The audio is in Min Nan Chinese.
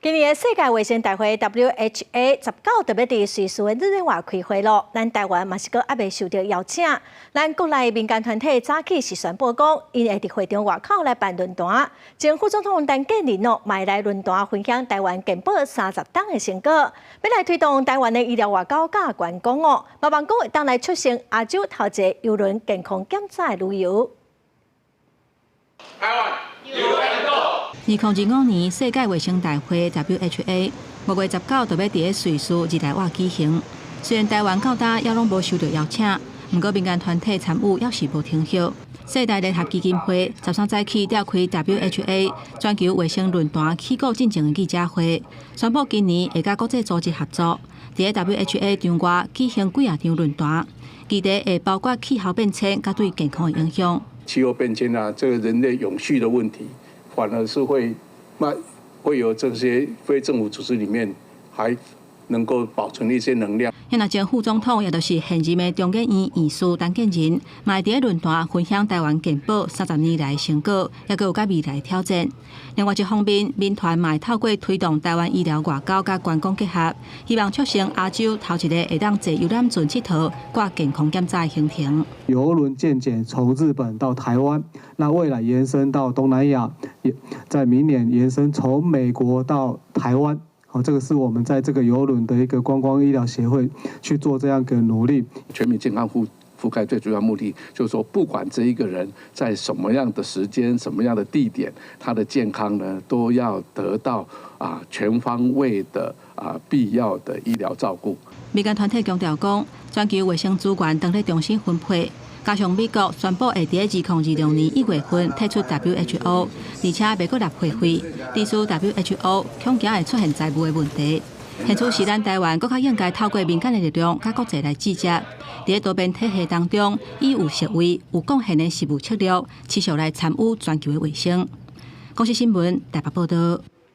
今年的世界衛生大會 WHA 19就欲佇瑞士的日內瓦開會囉，咱台灣嘛是閣猶未受著邀請。咱國內民間團體早起是宣布講，𪜶會佇會場外口來辦論壇。前副總統陳建仁哦，嘛會來論壇分享台灣健保30冬的成果，欲來推動台灣的醫療外交佮觀光哦。嘛望講會當來促成亞洲頭一個郵輪健康檢查的旅遊。台灣2025年世界衛生大會 WHA 5月19就欲佇咧瑞士日內瓦舉行。雖然台灣到今猶攏無受著邀請，毋過民間團體參與猶是無停歇。世代聯合基金會13早起召開 WHA 全球衛生論壇起鼓進前的記者會，宣布今年會佮國際組織合作，佇咧 WHA 場外舉行幾仔場論壇，議題會包括氣候變遷佮對健康的影響。氣候變遷啊，這個人類永續的問題，反而是會，那會有這些非政府組織裡面還能夠保存一些能量。那前副總統，也就是現任的中研院院士陳建仁，嘛會佇咧論壇分享台灣健保30年來的成果，猶閣有佮未來的挑戰。另外一方面，民團嘛會透過推動台灣醫療外交佮觀光結合，希望促成亞洲頭一个會當坐遊覽船𨑨迌掛健康檢查的行程。郵輪健檢從日本到台灣，那未來延伸到東南亞，也在明年延伸從美國到台灣。好，這個是我們在這個郵輪的一個觀光醫療協會去做這樣個努力。全民健康覆蓋最主要目的，就是說，不管這一個人在什麼樣的時間、什麼樣的地點，他的健康呢，都要得到全方位的必要的醫療照顧。民間團體強調講，全球衛生資源當咧重新分配。加上美國宣布會佇咧2026年1月份退出 WHO，而且袂閣納會費，致使 WHO 恐驚會出現財務的問題。現此時，咱台灣閣較應該透過民間的力量，佮國際來集結，佇咧多邊體系當中，以有實為、有貢獻的實務策略，持續來參與全球的衛生。公視新聞台北報導。